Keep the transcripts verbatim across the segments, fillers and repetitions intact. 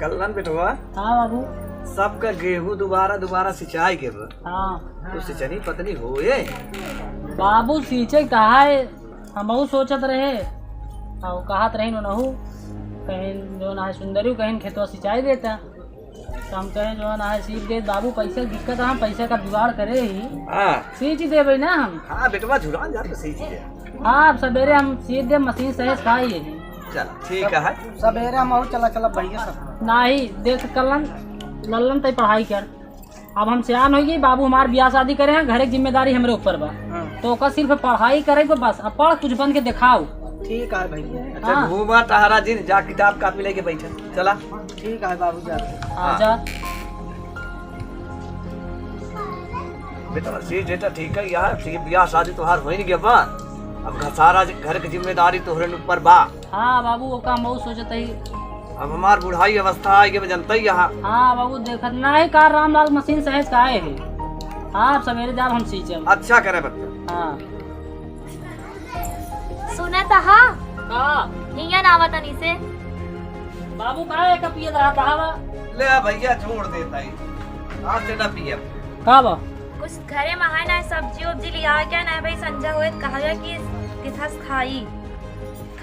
ललन बेटवा। हाँ बाबू। सबका गेहूं दोबारा दोबारा सिंचाई के बा। हाँ। तो सिंचनी पतनी होए। बाबू सींचे कहा है, हमहू सोचत रहे, और कहत रही नहू, कहीं जो ना है सुंदरी कहीं खेतवा सिंचाई देता, तो हम कहे जो ना है सींच दे बाबू, पैसे की दिक्कत है, हम पैसे का जुगाड़ करे ही। हाँ। सींच देबे ना हम। हाँ बेटवा, झुरान जा तो सींच दे। हाँ, अब सवेरे हम सींच दे, मशीन सहेज खाई है। चल, ठीक है। सवेरे हम और चला, चला भैया सब। नाही, देख कलन, लल्लन तई पढ़ाई कर। अब हम सियान हो गई, बाबू हमार बियाह शादी करे हैं, घर की जिम्मेदारी हमरे ऊपर बा। हाँ। तो ओकर सिर्फ पढ़ाई करे को बस, अब पढ़ कुछ बन के दिखाओ। ठीक है भैया। अच्छा, हाँ। घूमा टहरा जिन, जा किताब कापी लेके बैठा, चला। ठीक है बाबू, जा। हाँ, हाँ। जा। बेटा, सींच देता ठीक है यार, ठीक, बियाह शादी तोहार हो ही नहीं गया बा। अब घर, सारा घर की जिम्मेदारी तोहरे ऊपर बा। हाँ बाबू, ओका हम बहुत सोचत हई। अब हमार बुढ़ाई अवस्था आए के, मैं जनता ही यहाँ। हाँ बाबू, देखत नाही का रामलाल मशीन सहेज का आए है। हाँ, अब सवेरे जाब हम सींचब। अच्छा करे बच्चा। हाँ। सुना तहा? का? हियाँ ना आवा तनी से। बाबू का एक पिए रहा तहा बा? ले आ भैया, छोड़ देता ही। आज से ना पिए। का बा? कुछ घरे में है ना सब्जी उब्जी लिया क्या ना भाई, संझा होए कहा गया कि किथस खाई।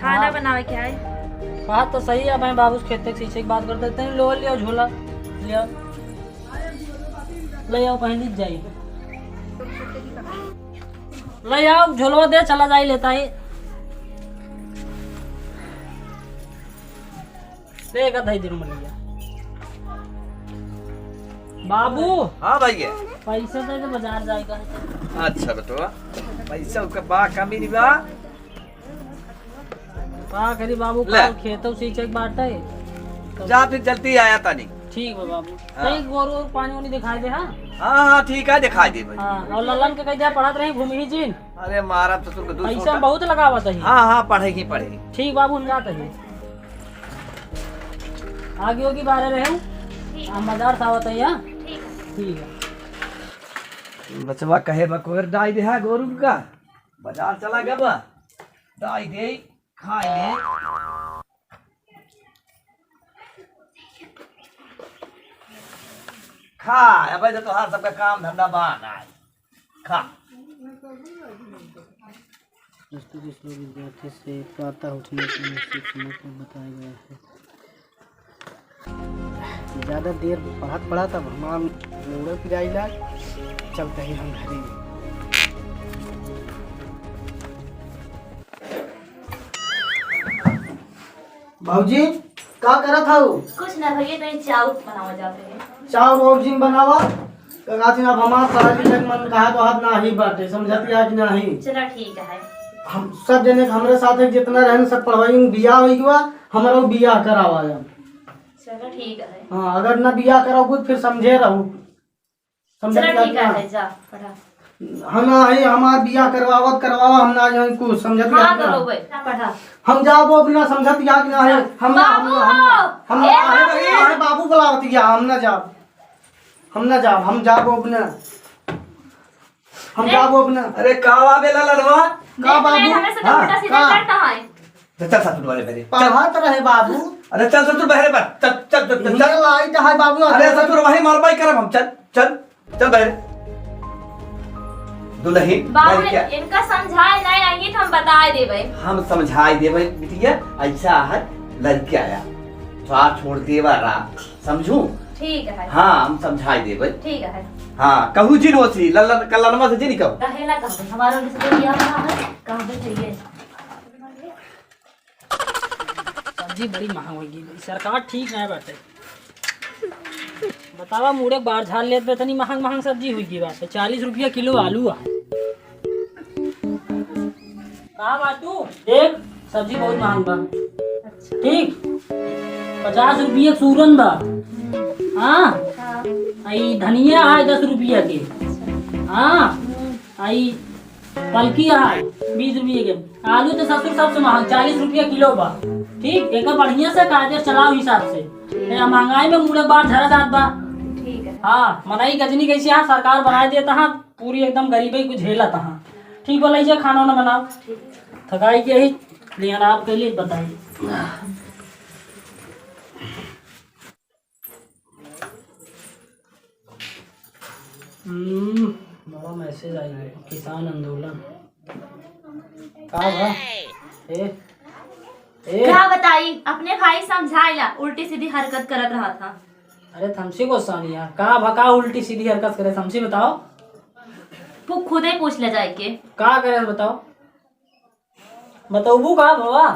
खाना हाँ। बनावे के है। बात तो सही है, मैं बाबू से खेते के सींचे के बात करते हैं, लो लियो झोला, लियो। ले आओ, कहीं लीज जाई। ले आओ, झोलवा दे, चला जाई लेता ही। ले, एक आधा ही दिन में लिया। बाबू। हाँ भैया। पैसा दे दे, बाजार जाएगा। अच्छा बेटवा, पैसा का बा कमी नहीं बा। का करी बाबू, ले। काल खेतौ सींचे के बाटे। जा फिर जल्दी आया तानी। ठीक बा बाबू। हाँ। तई गोरू और पानी वानी दिखाई दे, हाँ? हाँ, हाँ, ठीक है, दिखाई दे भाई। हाँ, और ललन के कह दिया पढ़त रही घूमी जिन। अरे मारा तो तुमको दो पैसा छोटा। हम बहुत लगावत ही। हाँ, हाँ, पढ़ेगी, पढ़ेगी। ठीक बाबू, हम जात ही। आगे होगी बारे रहे। ठीक। हम बाजार से आवत ही, हाँ? ठीक है। ठीक है। बचवा कहे बकोर डाई दे है गोरू का। बाजार चला गबा, डाई दे, खाई ले। खा, अबे तो तोहार सबका काम धंधा बा ना। खा। दोस्तों, कुछ लोग विद्यार्थी से प्रातः उठने के महत्व को बताया गया है। ज्यादा देर पढ़त पढ़त अब हमार मूड़े पिराइला, चलते ही हम घरे। भौजी, का करत हऊ? कुछ ना भैया, तनी चाउर बनावा जात रहे। चाउर और जिन बनावा, का कहत हई, अब हमार पढ़ाई लिखाई मन कहा तो हाथ ना ही बाटे, समझत या कि नाही? चला ठीक है। हम सब जने के हमरे साथ है जितना रहन सब पढ़वाई, बियाह होई गवा, हमरो बियाह करावा अब। चलो ठीक है। हाँ, अगर ना बियाह कराओ कुछ फिर समझे रहू। समझत चलो या ठीक कि ना? है, जा पढ़ा। हम ना है, हमार बियाह करवावत करवावा, हम ना जान कुछ समझत या हाँ कि ना? करो बे, पढ़ा। हम जाबो बिना समझत या कि ना है, हम ना, हम ना, हम ना, बाबू! हम ना, ए अरे बाबू! अरे बाबू बुलावत या, हम ना जाब, हम ना जाब, हम जाबो बिना। हम ए? जाबो अपना। अरे का बा बेला ललवा? का देख ले, बाबू? हमें से तो हाँ, उल्टा सीधा का? करता है। चल, चल ससुर वाले बहरे। चल। पढ़त रहे बाबू। अरे चल ससुर बहरे पर। चल, चल, चल, चल, चल। ये लाइट है बाबू, अरे अरे ससुर वही मरबाई करब हम। चल, चल, चल बहरे। दुल्हन, बाबू, लड़किया। इनका समझाए नहीं आएंगे तो हम बताए देबे। हम समझाए देबे बिटिया, ऐसा है लड़किया आया। तो आप छोड़ देवा रात। समझू? ठीक है। हाँ, हम समझाई देबे। ठीक है। हाँ, कहू जिन होसी, लल्लन, कल्लनमा से जिन कहू। कहे ना कहबे, हमारा उनसे कोई बियाह ना है, कहबे चाहिए। सब्जी बड़ी महंग होई गई, सरकार ठीक नहीं बाटे। बतावा, मुड़े बार झाड़ लेत बे, इतनी महंग महंग सब्जी होई गई बाटे, चालीस रुपया किलो आलू है। का बाटू? देख, सब्जी बहुत महंग बा। अच्छा। ठीक, पचास रुपये सूरन बा। हम्म। हाँ? हाँ। आ ई धनिया है दस रुपया के। अच्छा। हाँ? हम्म। आ ई पलकी है बीस रुपये के। आलू तो ससुर सबसे महंग, चालीस रुपया किलो बा। ठीक, एकर बढ़िया से कायदे चलाओ हिसाब से। ठीक। ए, महंगाई में मुड़े बार झरा जात बा। ठीक है। हाँ, मनई गजनी कैसे है, सरकार बनाए देता है। पूरी एकदम गरीबी को झेलत हाँ। ठीक बोला, ये खाना वाना बनाओ। थकाई के ही लिहन आप के लिए बताई। हम्म, बड़ा message आई है, किसान आंदोलन। का बा? ए, ए। का बताई, अपने भाई समझाइला, उल्टी सीधी हरकत करत रहत ह। अरे त हमसे को सानिया, का भा, का उल्टी सीधी हरकत करे, हमसे बताओ। तू खुदे पूछ ले जाइके। का करे बताओ? बतौबू का भवा?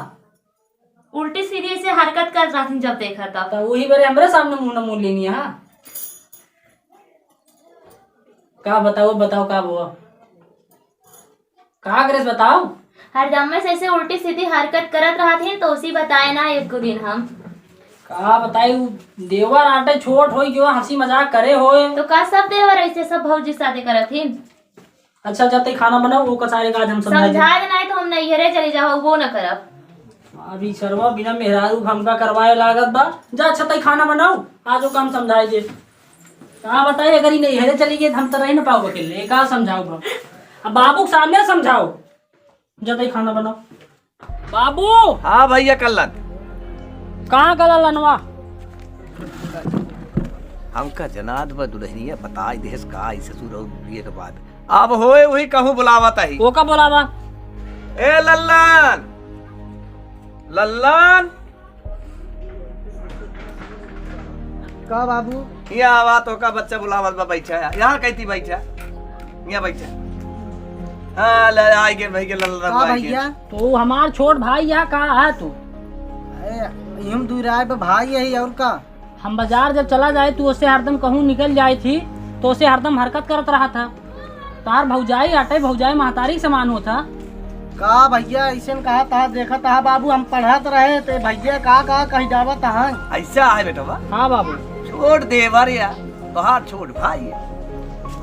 उल्टी सीधी से हरकत करत रहथिन जब देखा तब। त वही बरे हमरे सामने मुंह न मुंह लेनी हा। का बताओ, बताओ का भवा? का करेस बताओ? हरदम से ऐसे उल्टी सीधी हरकत करत रहत ही, तो उसी बताए ना एक दिन हम। का बताई, उ देवर आटे छोट होई गयो, हंसी मजाक करे होए। तो का सब देवर ऐसे सब भौजी शादी करत ही? अच्छा, जब तक खाना बनाओ, वो कचारे का आज हम समझाई दे। समझाए देना है तो हम नैहरे चली जाओ, वो न करब। अभी सरवा बिना मेहरारू हमका करवाए लागत बा। जा, अच्छा, तई खाना बनाओ, आज वो काम समझाई दे। का बताई, अगर ये नैहरे चली गई, तो हम तो रही ना पाओ अकेले। ये का समझाओ बा? अब बाबू के सामने समझाओ। जा, तई खाना बनाओ। बाबू! हाँ भैया कल्लन। कहाँ गला लनवा? हमका जनात बा दुल्हनिया बताई देस का, ई ससुर और बुढ़िया के बात। अब होए वही कहूँ बुलावत ही। ओका बुलावा। ए लल्लन, लल्लन। का बाबू? यहाँ आवा, तोका बच्चा बुलावत बा, बैठा है। यहाँ कहती बैठा, यहाँ बैठा। हाँ, ले, आइ गए भैया, लल्लन का भाई के। भैया? तो हमार छोट भाई यहाँ का है तू? अरे, हम दुराय बा भाई यही और का? हम बाजार जब चला जाए, तू उससे हरदम कहूँ निकल जाए थी, तो उससे हरदम हरकत करत रहा था। तार भौजाई आटे, भौजाई महतारी के समान होत ह। का भैया, ऐसे न कहा था, देखा था बाबू, हम पढ़त रहे, ते भैया का, का कही जावत ह। ऐसा है बेटवा? हाँ बाबू। छोट देवर या, तोहार छोट भाई है।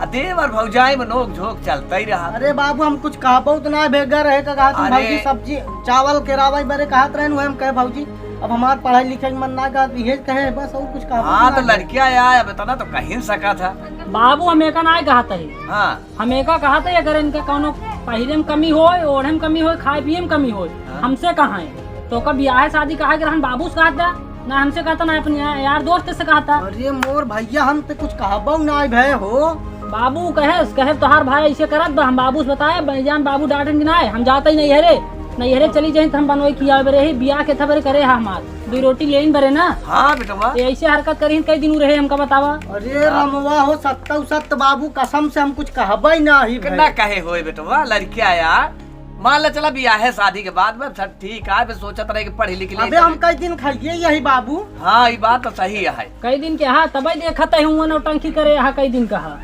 आ देवर भौजाई में नोक झोंक चलता ही रहा। अरे बाबू, हम कुछ कहबो तो ना, बेगर रहे का कहा तुम अरे। भौजी सब्जी चावल के रावई बरे कहत रहे, वह हम कहे भौजी, अब हमार पढ़ाई लिखाई मन ना कहत, ये कहे बस, और कुछ कहबो हाँ, ना तो है। लड़किया आया, अब इतना तो कहीं सका था। बाबू, हम एका ना कहत है। हाँ। हम एका कहत है, अगर इनका कौनो पहिरे में कमी होय, ओढ़े में कमी होय, खाए पिए में कमी होय, हाँ। हमसे कहा है? तो का बियाह शादी कहा के रहन बाबू से कहत बा, ना हमसे कहता, ना अपने या-, यार दोस्त से कहता। अरे मोर भैया, हम तो कुछ कहबो ना भय हो। बाबू कहे, कहे तोहार भाई ऐसे करत बा, हम बाबू से बताए, भाईजान बाबू डांटन कि ना, हम जाता ही नैहरे, नैहरे चली जाई तो हम बनवाई खियावे बरे ही, बियाह के था बरे करे हा हमार, दो रोटी लेन बरे ना। हाँ बेटवा। ये ऐसे हरकत करी, कई दिन उ रहे हमका बतावा। अरे रमवा हो, सत्तऊ सत्त बाबू, कसम से हम कुछ कहबे ना ही ना भाई। कहे होए बेटवा, लड़किया यार, मान ले चला बियाहे शादी के बाद में, अच्छा ठीक है, फिर सोचत रहे कि पढ़ी लिखी ले अबे हम कई दिन खाइए यही बाबू। हाँ, ये बात तो सही है। कई दिन के हा, तबे देखत है हुआ नौटंकी करे हा, कई दिन कहा।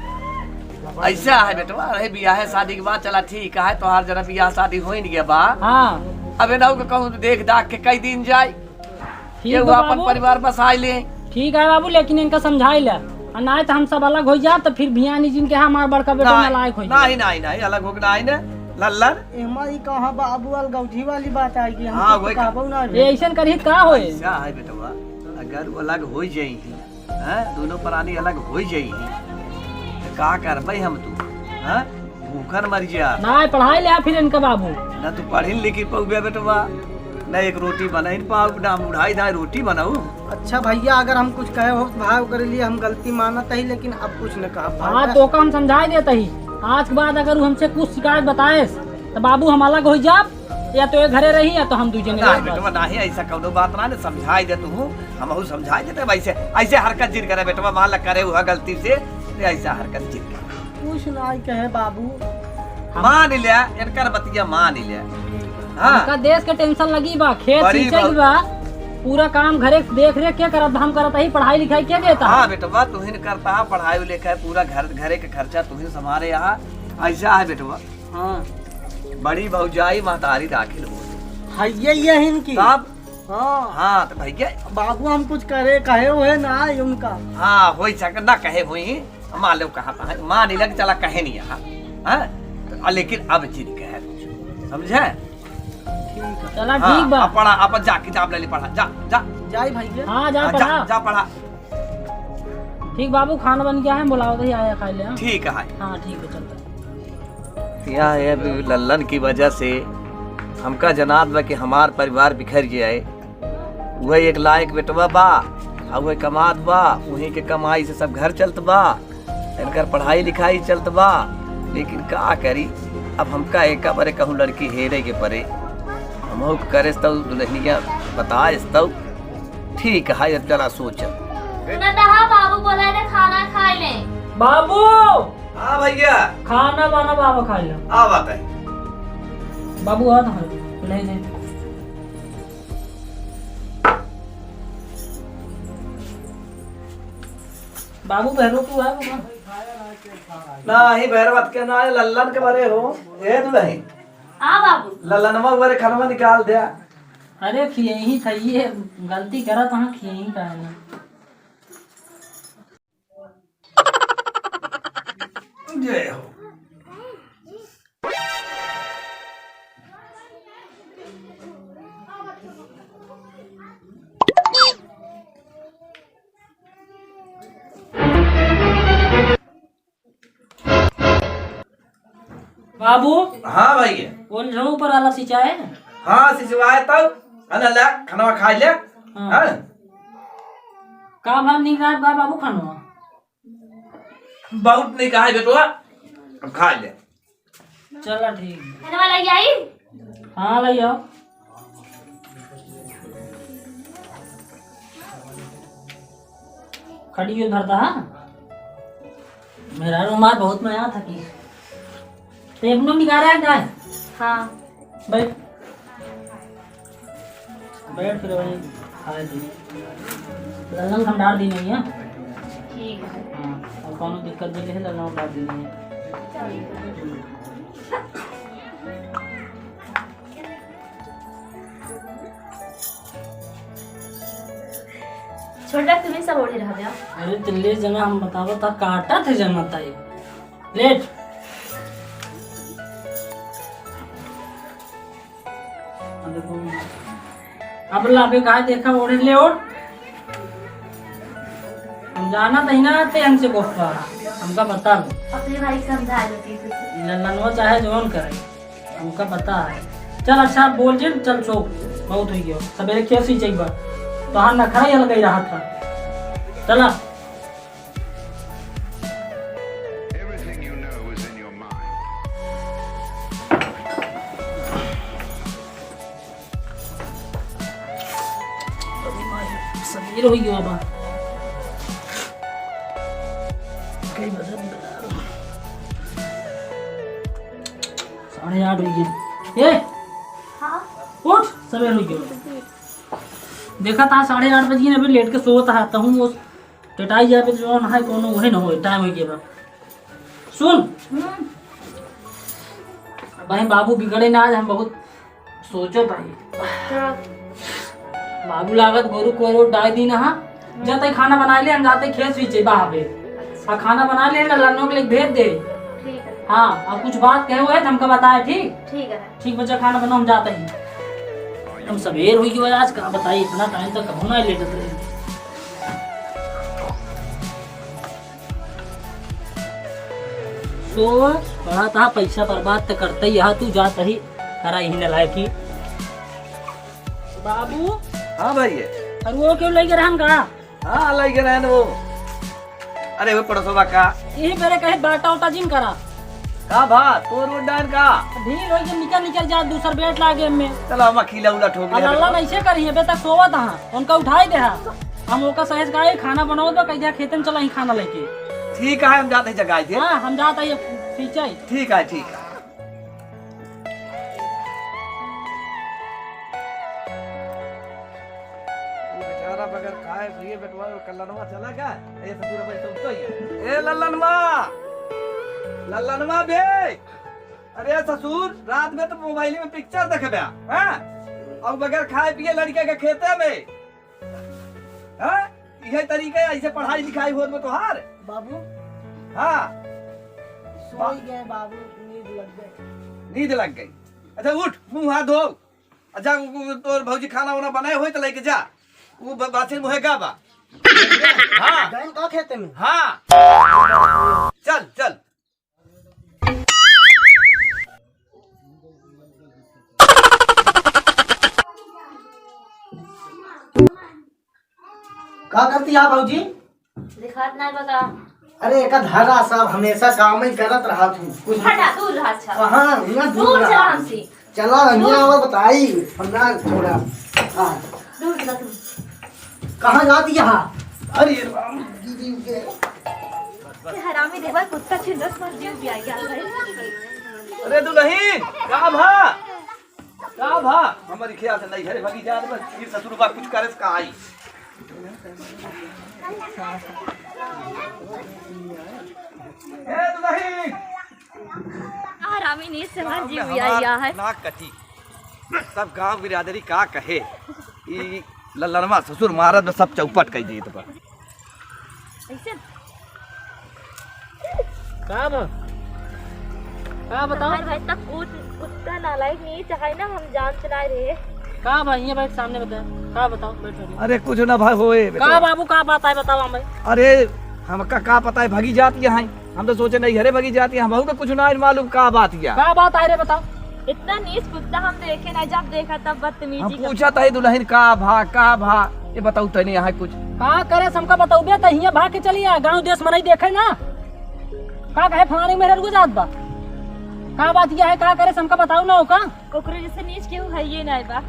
ऐसा है बेटवा, रहे बियाहे शादी के बाद, चला ठीक है, तोहार जरा बियाह शादी हो ही नहीं गया बा। हाँ। अबे ना कहूँ देख दाख के कई दिन जाए। ठीक ये बा वो अपन बाबू। परिवार बसाई ले। ठीक है बाबू, लेकिन इनका समझाई ले, और ना तो हम सब अलग हो जाब, तो फिर भियानी जिनके हमार बड़का बेटा नहीं, नालायक हो जाए। नहीं, नहीं, नहीं, अलग हो के नहीं ने, लल्लन। एमा ई कहा बाबू अलगौठी वाली बात आई कि हम हाँ, कुछ वही कहबो ना ये है। ऐसन करी का होए? ऐसा है बेटवा, अगर वो अलग हो जाई, हैं, दोनों प्राणी अलग हो जाई, तो का करबे हम तू, हैं? भूखन मर गया। ना पढ़ाई ले फिर इनका बाबू। ना तू पढ़ी लिखी पउबे बेटवा, ना एक रोटी बनाई पाऊ, ना मुढ़ाई दाई रोटी बनाऊ। अच्छा भैया, अगर हम कुछ कहे हो भाई ओकरे लिए हम गलती मानत ही, लेकिन अब कुछ न कहा। हाँ, तो का हम समझाई देत ही। आज के बाद अगर उ हमसे कुछ शिकायत बताएस, तो बाबू हम अलग हो जाब, या तो ये घरे रही या तो हम दू जने ना रही बस। बेटवा, नहीं, ऐसा कौनो बात ना, समझाई दे तू, हमहू समझाई देते। वैसे ऐसे हरकत जिन करे बेटवा, मान ला करे हुआ गलती से, तो ऐसा हरकत जिन करे। कुछ नाई कहे बाबू। मान लिया, इनकर बतिया मान लिया। हाँ। इनका देश के tension लगी बा, खेत बड़ी सींचे के बहुत। बा, पूरा काम घरे देख रेख के करत, हम करत ही, पढ़ाई लिखाई के देता? हाँ बेटवा, तुहिन करता है पढ़ाई लिखाई, पूरा घर, घरे के खर्चा तुहिन संभारे यहाँ। ऐसा है बेटवा। हाँ। बड़ी भौजाई महतारी दाखिल हो। है ये, ये इनकी। तब? हाँ। हाँ, तो भैया। बाबू हम कुछ करे, कहे हुए ना है उनका। हाँ, होई सके ना कहे हुई। मान लो कहा था, मान ही लग चला कहे नहीं यहाँ। हाँ? तो, आ, लेकिन अब जिन कहे कुछ। समझे? ठीक है। चला हाँ, ठीक बा। अब पढ़ा, अब जा किताब ले ली, पढ़ा। जा, जा। जाई भैया। हाँ, जा हाँ, पढ़ा। जा, जा पढ़ा। ठीक बाबू, खाना बन गया है, बुलाओ तो ही आया खा ले, हाँ? ठीक है। हाँ, ठीक है, चलता है। यह है अभी लल्लन की वजह से हमका जनात बा कि हमार परिवार बिखर जाए। वह एक लायक बेटवा बा, आ वह कमात बा, वहीं के कमाई से सब घर चलत बा। इनकर पढ़ाई लिखाई चलत बा, लेकिन का करी, अब हमका एका बरे कहूँ लड़की हेरे के परे। हमहू करेस तउ दुल्हनिया बताएस तउ ठीक है, अब चला सोचब। सुनत हा, बाबू बोलाए थे, खाना खाए ले। बाबू! हाँ भैया। खाना बना, बाबा खाए ले। आ बात है। बाबू आ तो है, ले ले। बाबू भैरो क्यों आए बाबा? नाही, भैरव के ना आए, लल्लन के बरे हो। ए दुल्हन। हाँ बाबू। लल्लनवा बरे खनवा निकाल दे। अरे खियही था, ये गलती करत हाँ, खियही का है ना। जय हो। बाबू। हाँ भैया। ओलझऊ पर आला सिंचाए? हाँ, सिंचवाए तब। अने ले, खनवा खाए ले। हाँ। हाँ। का भाव निक रहा बा बाबू खनवा? बहुत निक है बेटवा, अब खाए ले। चला ठीक। खनवा लई आई? हाँ, लई आओ। खड़ी हो धरता, हाँ? मेरा रुमाल बहुत मया था कि। ते अपनो निकाला है क्या? हाँ। बैठ। बैठ फिर वही खाए दी। लल्लन हम डाल दी नहीं है। ठीक है। हाँ, और कौनो दिक्कत भी नहीं है, लल्लन डाल दी नहीं है। छोटा, तुम्हें सब ओढ़े रह गया। अरे तो ले जना, हम बतावत था, काटा थे जना ताई। लेट। अब लाबे का देखा, ओढ़ ले ओढ़। हम जाना तही ना आते हमसे गोफा, हमका बता दो। अपने भाई समझा लेती थी। लल्लनवा चाहे जौन करे। हमका पता है। चल अच्छा, बोल जिन, चल सो, बहुत हुई गयो। सबेरे खेत से ही चाहिए बा। तोहार नखरा ही अलग ही रहा था। चला। अरे माई, सबेर हुई गयो बा। कई बजे? साढ़े आठ हो गए। ए! हाँ? उठ, सबेर हो गयो। देखा था साढ़े आठ बजे, अभी लेट के सोवत हा, तहूँ वो टेटाई जाबे तो जौन है कोनो वही न होए, टाइम हो गया बा। सुन। हम्म। भाई बाबू बिगड़े ना आज, हम बहुत सोचो भाई। क्या? बाबू लागत गोरू को रोड डाल दी ना, हाँ? हम्म। जाते खाना बना ले, हम जाते खेत से ही बाहर पे। अच्छा। और खाना बना ले, लल्लनों के लिए भेज दे। ठीक है। हाँ, और कुछ बात कहे हुए तो हमका बताए, ठीक? ठीक है। ठीक बच्चा, खाना बनाओ, हम जाते हैं। हम सबेर हुई गयो आज, का बताई, इतना टाइम तक कहूँ ना लेटत रहे। तो बड़ा था, पैसा बर्बाद तो करते ही यहाँ, तू जात ही करा यही नलायकी। बाबू। हाँ भाई। अरे वो क्यों लेके रहन का? हाँ, लइके रहन वो। अरे वो पड़ोसवा का। यही बेरे कहे बाटा उटा जिन करा। का भा, तोर वो डान का? भीड़ होई के निकल निकल जा, दूसर बेट लागे में। चलो हम अखीला उला ठोक आ ले लल्ला बेटवा। नहीं से करी है, बेटा सोवत हा, उनका उठाई दे हा। हम ओका सहेज का आई, खाना बनावत बा, कह दिया खेते में चला ही खाना लेके। ठीक है, हम जाते ही जगाई दे। हाँ, हम जाते ही खींचाई। ठीक है, ठीक है। वो बेचारा बगैर खाए पिए बेटवा कल्लनवा चला गया। ए ससुर, भाई तो उठो ही। ए लल्लनवा, लल्लनवा बे, अरे ससुर, रात में तो मोबाइल में पिक्चर देखबे, हाँ? और बगैर खाए पिए लड़के के खेते में, हाँ? यही तरीका है, ऐसे पढ़ाई लिखाई होत में तोहार? बाबू। हाँ। सोई गए बाबू, नींद लग गई। नींद लग गई। अच्छा उठ, मुंह हाथ धो। अच्छा, उ, उ, तोर भौजी खाना वाना बनाए होई त लेके जा। उ ब-, बाछिन मुहे का बा। हाँ। गैन का खेते में? हाँ। चल, चल। का करती है भौजी? दिखात नहीं बता। अरे, एका धरा सब, हमेशा काम ही करत रहा तू। कुछ हटा, दूर रहा। अच्छा। कहाँ? हियाँ दूर दूर रहा। चला हमसे। चला, हियाँ दूर। आवा बताई, हम ना छोड़ा। हाँ। दूर चला तू। कहाँ जाती यहाँ? अरे राम, दीदी के। ये हरामी देखबा, कुत्ता छिन दस बार जीव भी आ गया है। अरे दुलहिन, का भा? का भा? हमरी ख्याल से नहीं घरे भगी जात बा, फिर ससुर बा कुछ करे से का आई। ए दुलहिन! हरामी नीच से हमार जीव भी आ गया है। नाक कटी। सब गांव बिरादरी का कहे? ई ललनवा ससुर मारत बा, सब चौपट कइ देत बा। ऐसे? का बा? का बताओ? हमार भाई तक कुत-, कुत्ता नालायक नीच है ना, हम जान चलाए रहे। का बा? ये भाई सामने बता। का बताओ? बैठो। अरे कुछ ना भाई होए, का बेटा। बाबू, का बात है, बताओ हमें। अरे हमका का पता है, भगी जात यहाँ है। हम तो सोचे नहीं घरे भगी जाती है, हमहू के कुछ ना मालूम का बात या। का बात आए रे बताओ। इतना नीच कुत्ता हम देखे ना, जब देखा तब बदतमीजी हम करता। पूछत है दुलहिन का भा, का भा, ये बताऊ तनी यहाँ कुछ। का करे हमका बताऊबे त हियाँ भाग के चली आ, गाँव देश मनई देखे ना। का कहे फलाने मेरे रुक जात बा। का बात या है, का करे हमका बताऊ ना ओका। ओकरे जैसे नीच केहू है ये ना बा।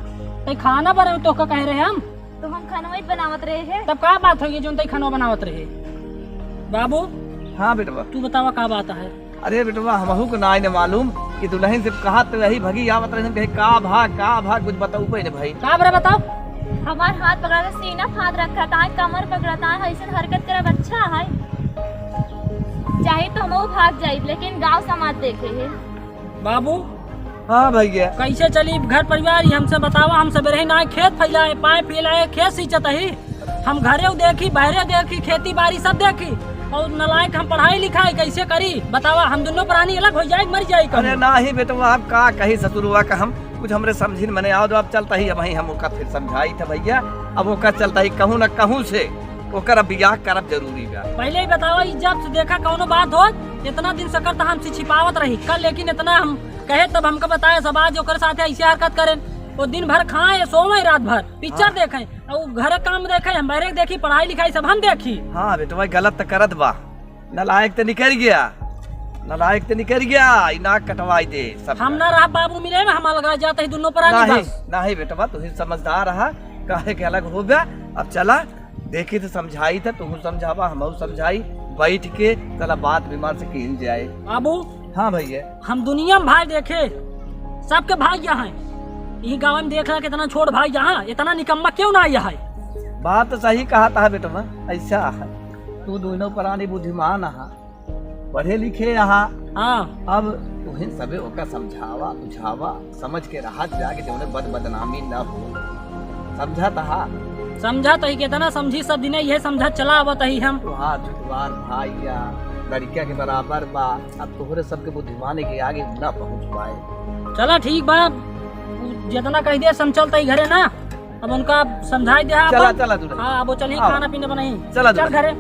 तई खाना बने तो का कह रहे हम। तो हम खानवा ही बनावत रहे हैं। तब का बात होई जौन तई खानवा बनावत रहे? बाबू, हाँ बेटवा। तू बतावा का बात है? अरे बेटवा, हमहू को ना आइने मालूम कि दुलहिन से कहा तो यही भगी आवत रहे, कहे का भा, का भा, कुछ बताऊ पे ने भाई। का बरे बताओ? हमार हाथ पकड़ा के सीना फाड़ रखा था, कमर पकड़ा था, ऐसन हरकत करब अच्छा है? चाहे तो हमहू भाग जाई, लेकिन गाँव समाज देखे है। बाबू, हाँ भैया। कैसे चली घर परिवार, ई हमसे बतावा। हम सबेरे ही ना खेत फैलाए, पाए फैलाए, खेत सींचत ही। हम घरे देखी, बहरे देखी, खेती बाड़ी सब देखी, और नालायक हम पढ़ाई लिखाई कैसे करी? बतावा, हम दुनो प्राणी अलग हो जाए, मर जाए अरे कहीं। नाही बेटवा, अब का कही ससुरवा का हम, कुछ हमरे समझिन मने आओ, जो अब चलता ही, अब वहीं हम ओका फिर समझाई था भैया, अब ओका चलता ही कहूँ न कहूँ से ओकर अब बियाह करब जरूरी बा। पहले ही बतावा, ई जब से देखा कौनो बात हो, इतना दिन सकर त हमसे छिपावत रही। कल लेकिन इतना हम कहे तब हमका बताया सब, आज ओकर साथे ऐसे हरकत करें। वो दिन भर खाए, सोवे रात भर, पिक्चर हाँ। देखे, और घरे काम देखे, हम बहरे देखी, पढ़ाई लिखाई सब हम देखी। हाँ बेटवा, गलत त करत बा, नालायक त निकल गया, नालायक त निकल गया, ई नाक कटवाई दे सब। हम ना रहा बाबू मिले में, हम अलगा जात ही दुनो प्राणी नाही, बस। नाही बेटवा, तू ही समझदार रहा, काहे के अलग हो गया। अब चला, देखी तो समझाई था, तू समझावा, हम समझाई, बैठ के चला बात विमर्श कीन जाए। बाबू, हाँ भैया। हम दुनिया में भाई देखे, सबके भाई यहाँ है। यही गाँव में देख रहा कितना छोट भाई यहाँ, इतना निकम्मा क्यों ना आया है? बात तो सही कहा था बेटवा, ऐसा है। तू दोनों प्राणी बुद्धिमान आहा, पढ़े लिखे आहा। हाँ। अब तुहिन सबे ओका समझावा, बुझावा, समझ के रहा जाके जौने बद बदनामी न हो। समझा तहा? समझा तही, कितना समझी, सब दिने यह समझा चला आवत ही हम। तुहार छोटवार भाई या लड़किया के बराबर बा, अब तोहरे सबके बुद्धिमानी के आगे न पहुँच पाए। चला ठीक बा, उ जितना कह दे हम चलता ही घरे ना, अब उनका समझाई दे चला, अपन। चला तू रे। हाँ, अब वो चली हाँ। खाना पीना बनाई। चला तू चल रे। घरे।